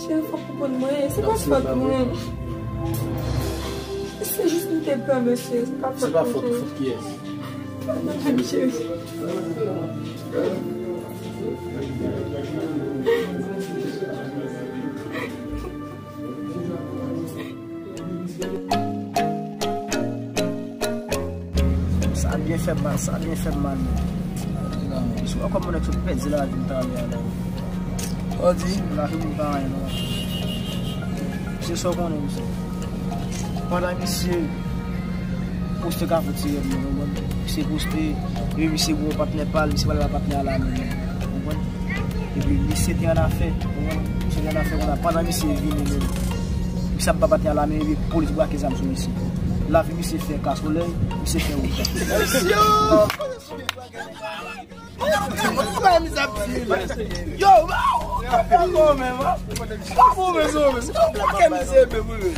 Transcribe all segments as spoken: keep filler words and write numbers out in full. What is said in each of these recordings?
Cheri, fòk konprann mwen, se pa fòt mwen. Se jis m te pè, mesye, se pa fòt mwen. Se pa fòt, fòt kiyès? Fòt mwen menm, cheri. Sa byen fè m mal, sa byen fè m mal, men. Misye wè kòman nèg sot pèdi lavi m talè a la. Sa w di? Lavi m pa anyen, non. Misye, sa w konnen, misye. Pandan misye poste kafou ti rèv mwen, konprann? Misye poste, epi misye gen yon patnè pa l, misye pral ba patnè a lame, konprann? Epi misye te annafè, konprann? Misye te annafè konsa, pandan misye vini menm, misye ap ba patnè a lame, epi polis brake zam sou misye. Lavi misye fè kasolèy, misye fè wout. Yo! Yo, bro! Yo, men, man. Bravo, men, men. Yo, pa kè misye, men, men.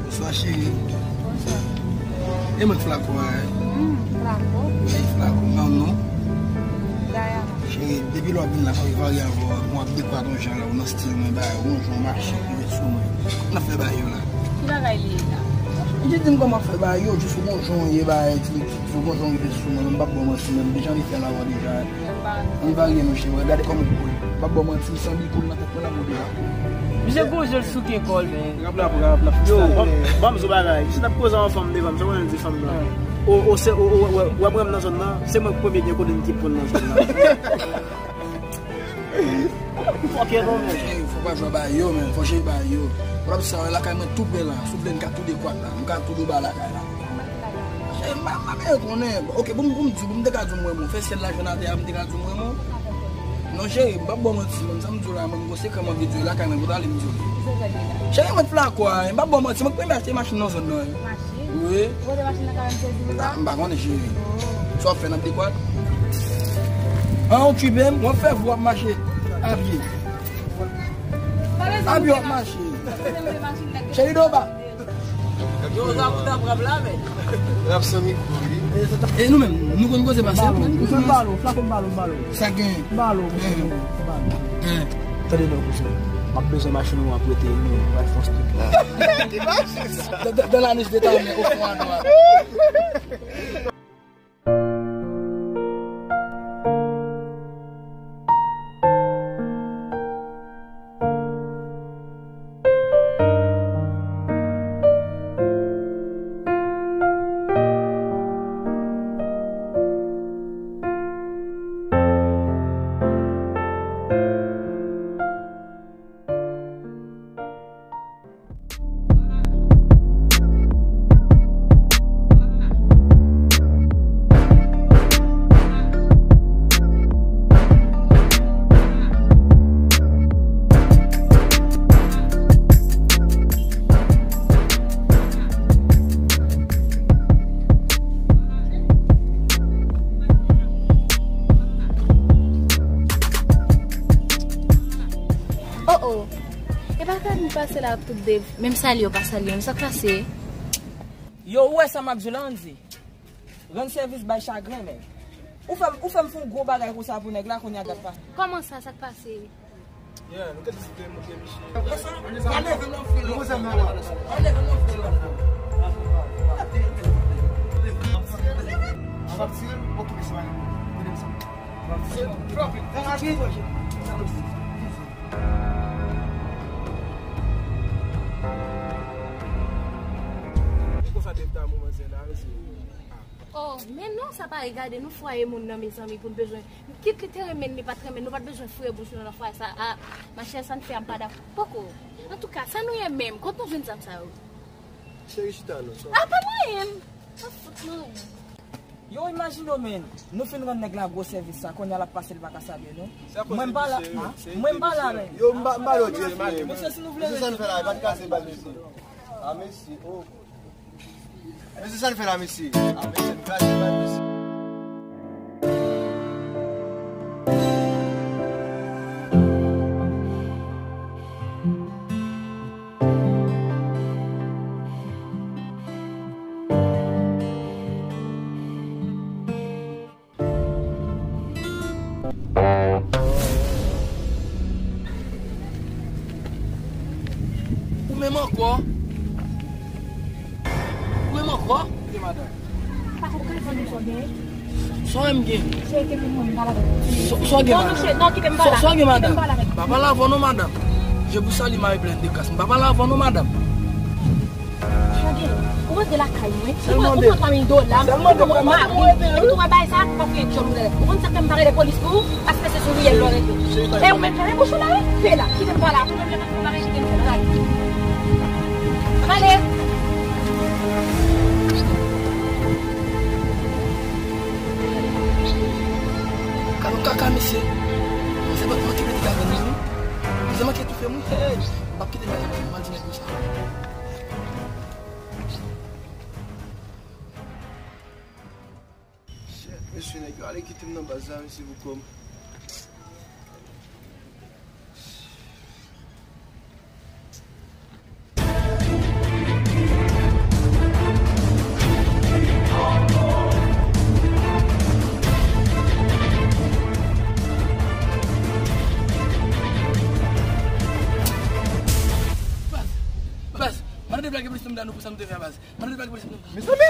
Bonswa, cheri. Bonswa. E mwen k flako a, wi. Hmm, flako? Wi, flako. Nan non? Dayana. Cheri, depi lè w ap vin la, fòk varye avè w. Mwen ap dekwat yon jan la, ou nan stil mwen, bagay, ou yon jan w mache, rive sou mwen. Kòman n ap fè bagay yo la? Ki bagay li ye la? Li te di m kòman fè bagay yo, jis ou gon jan w ye, bagay, ti, ti, ti, ou gon jan w rive sou mwen, m p ap ba w manti, men m deja anvi fè l avè w deja. Ann varye non, cheri, gade kòman ou cool. M p ap ba w manti, m sanble cool nan tèt mwen la, mwen deja. Misye gon jan l souke kò l, men. Rap la, rap la, yo, freestyle. Ban m di w bagay, si n ap koze a yon fanm devan m, sa w konnen l di fanm nan? O, o, se, o, o, wè, wè, wè, mwen nan zòn nan, se mwen k premye gen kodenn ki pran nan zòn nan. Fòk e non, men. Cheri, fò pa jwe bay yo, men. Fò jwe bay yo. Wè sa, lakay mwen tou pre la. Si w vle, n ka tou dekwat la. M ka tou deba lakay la. Cheri, m pa, m pa menm konnen. Ok, bon, bon, m di w, m te ka di w m renmen w. Fè syèl la jwenn atè a, m te ka di w m renmen w. Non, cheri, m p ap ba w manti, man. Sa m di w la, man, m gon sekrè m anvi di w lakay mwen, pou w ale m di w. Cheri, mwen flako a, m p ap ba w manti, mwen k premye achte machin nan zòn nan, wi. Wi. Ou pote machin nan kanmenm, se di m sa? Ah, m pa konnen, cheri. Oh. Sa w ap fè nan dekwat? An, ou tchipe m, w ap fè vou ap mache a pye. A pye w ap mache. Cheri, do ba. Yo, sa pou ta pran la, men. Rap san mikwo, wi. E nou menm, nou konn koze pase. Balo, kouzen balo, flako balo, balo. Sa gen. Balo, kouzen balo. Tande non, kouzen. M ap bezwen machin ou an prete, nou pral fè yon stik la. Ki machin sa? Dans, dans la niche de ta main, au fond à droite. Oh, oh. E pa ka nou pase la tout de, menm salye yo pa salye nou, sa k pase? Yo, ou wè sa m ap di w la, Andy? Rann sèvis bay chagren, men. Ou fè m, ou fè m fè yon gwo bagay konsa pou nèg la, kounye a gad pa. Kòman sa, sa k pase? Yeah, nou te deside montre misye. Ann leve nan fil la. Ann leve nan fil la. An ap tire l, ok, mesye, mande m sa. An ap tire l, drop it. Sa nou di? Ki konsa Dave ta mou manzè la, mesye? Oh, men non, sa pa regade nou fwaye moun nan, mezanmi, pou n bezwen. Kit li te renmen n, li pa t renmen n, nou pa t bezwen foure bouch nou nan fwaye sa. Ah, machè, sa n fè a, m pa dakò. Poko. Antouka, sa nou ye menm? Kot nou jwenn zam sa yo? Cheri, chita non, sòti. Ah, pa mwayen. Pa fout mwayen. Yo, imajine w, men. Nou fin rann nèg la gwo sèvis sa, kounye a l ap pase, l pa ka salye nou. Mwen m pa la, ah, mwen m pa la, men. Yo, m pa, m pa lòt jè, men. Mesye, si nou vle. Mesye, sa n fè la, pa t kase bal, mesye. Ah, mesye, oh. Mesye, sa n fè la, mesye? Ah, mesye, n kraze bal, mesye. Ou menm ankò? Ou menm ankò? Kite madanm. Pako, ou ka di nou sa w gen? Sa w gen? Cheri, kite mwen, m pale avèk ou. Sa w gen, madanm? Non, non, cheri, non, kite m pale. Sa w gen, madanm? Kite m pale avèk ou. M pa pale avè w non, madanm. Je vous salue, Marie pleine de grâce. M pa pale avè w non, madanm. Chage, ou rantre lakay mwen, ou pran, ou pran twa mil dola, ou pran mari, epi tou wè bagay sa, pa fouye djòl ou dèyè. Ou konn sa k fè m pa rele polis pou ou? Paske se sou riyèl lò rete. E ou menm, fèmen bouch ou la, wi. Fè la, kite m pale avè ou. Ou menm, lè m ap fè bagay, kite m fè bagay. Ale. Gade yon kaka, mesye. Misye manke mete lavi nan men nou. Misye manke toufe m, wi. Hey, m p ap kite bagay sa, m al di nèg konsa. Shit, mesye, nèg yo ale kite m nan baz la, mesye, pou kò m. Baz, baz, mande de blage polis nou dan nou pou sa nou te fè, baz. Mande de blage polis nou. Mezanmi!